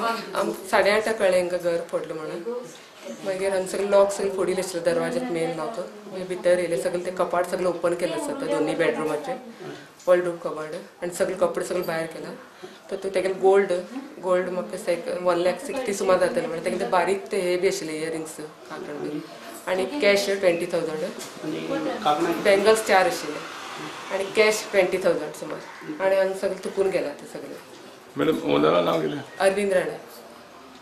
8:30 कळ्ळें हांकां घर फोडलें म्हणून. मागीर हांगा सगळे लॉक सगळे फोडिल्ले आशिल्ले दरवाज्याक मेन लॉक. मागीर भितर येयले सगळे ते कपाट सगळे ओपन केल्ले आसा दोन्ही बेडरुमाचे वॉर्डरोब कपाट आनी सगळे कपडे सगळे भायर केला. तर तो तेगेले गोल्ड गोल्ड म्हाका 1,60,000 सुमार जातले म्हणल्यार तेगेले बारीक ते हे बी आशिल्ले इयरिंग्स कांकण बी आनी कॅश 20,000 बँगल्स 4 आशिल्ले आनी कॅश 20,000 सुमार आनी हांगा सगळे तुकून गेला ते सगळे. मॅडम ओनरा नांव कितें? अरविंद राणे.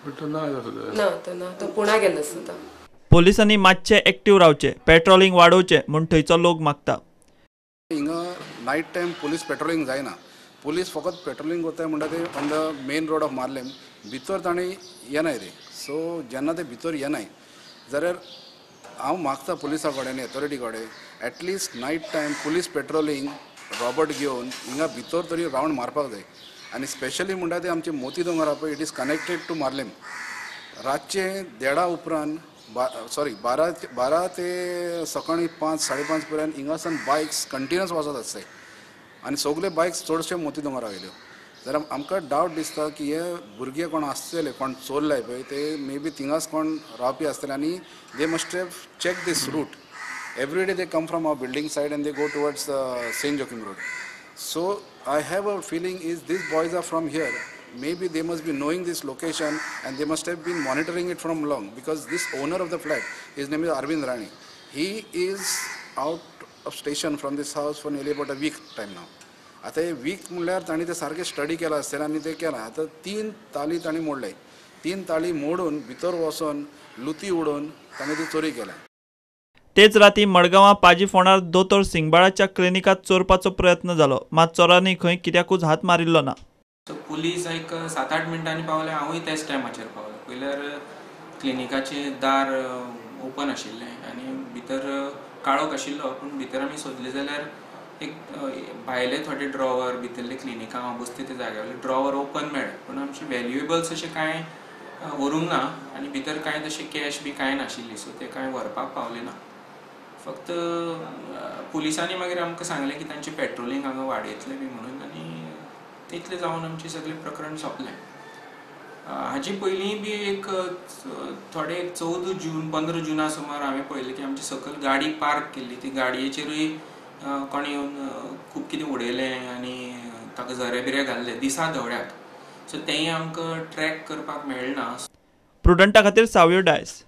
ना तो ना तो पुणा गेल्लो आसता. पोलिसांनी मातशें एक्टिव्ह रावचें, पेट्रोलिंग वाडोवचें म्हूण थंयचो लोक मागता. हिंगा नायट टायम पुलीस पेट्रोलिंग जायना. पुलीस फकत पेट्रोलिंग करताय म्हणटा ते on the main road of Marlem भितर तांणी येनाय ते. सो जेन्ना ते भितर येनाय जाल्यार हांव मागता पुलिसा कडेन ऑथॉरिटी कडेन at least night time police patrolling robot घेवन हिंगा भितर तरी रावंड मारपाक जाय. आनी स्पेशली म्हणटा ते आमचे मोती दोंगर आहा पळय it is connected to Marlem. रातचे 1:30 उपरांत सॉरी 12 ते सकाळी 5 5:30 पर्यंत हिंगासान बायक्स कंटिन्युअस वचत आसताय आनी सगळे बायक्स चडशे मोती दोंगरा वयल्यो. जाल्यार आमकां डावट दिसता की हे भुरगे कोण आसतले कोण चोरले पळय ते मे बी थिंगाच कोण रावपी आसतले आनी they must have check this route. Every day they come from our building side and they go towards Saint Joachim road. So I have a feeling is these boys are from here. Maybe they must be knowing this location and they must have been monitoring it from long because this owner of the flat, his name is Arvind Rani. He is out of station from this house for nearly about a week time now. आता हे week म्हणल्यार तांणी ते सारकें study केलां आसतलें आनी ते केलां. आतां 3 ताली तांणी मोडले. 3 ताली मोडून भितर वचून लुती उडोवन तांणी ती चोरी केल्या. तेच राती मडगांवां पाजी फोंडार दोतोर सिंगबाळाच्या क्लिनिकांत चोरपाचो प्रयत्न जालो, मात चोरांनी खंय कित्याकूच हात मारिल्लो ना. पुलीस एक 7-8 मिनटांनी पावले, हांवूय त्याच टायमाचेर पावलो. पयल्यार क्लिनिकाचें दार ओपन आशिल्लें आनी भितर काळोख आशिल्लो, पूण भितर आमी सोदले जाल्यार एक भायले थोडे ड्रॉवर भितरले क्लिनिकां हांव बसता त्या जाग्या वयले ड्रॉवर ओपन मेळ्ळे, पूण आमचे व्हॅल्युएबल्स अशें कांय व्हरूंक ना आनी भितर कांय तशें कॅश बी कांय नाशिल्ली, सो ते कांय व्हरपाक पावले ना. फक्त पुलिसांनी मागीर आमकां सांगलें की तांचें पेट्रोलिंग हांगा वाडयतलें बी म्हणून आनी तितलें जावन आमचें सगळें प्रकरण सोंपलें. हाजे पयलीं बी एक थोडे 14 जून 15 जुना सुमार हांवें पळयलें की आमची सकयल गाडी पार्क केल्ली, ती गाडयेचेरूय कोणें येवन खूब कितें उडयलें आनी ताका झरे बिरे घाल्ले दिसा धवळ्याक, सो तेंय आमकां ट्रॅक करपाक मेळना. प्रुडंटा खातीर सावयो डायस.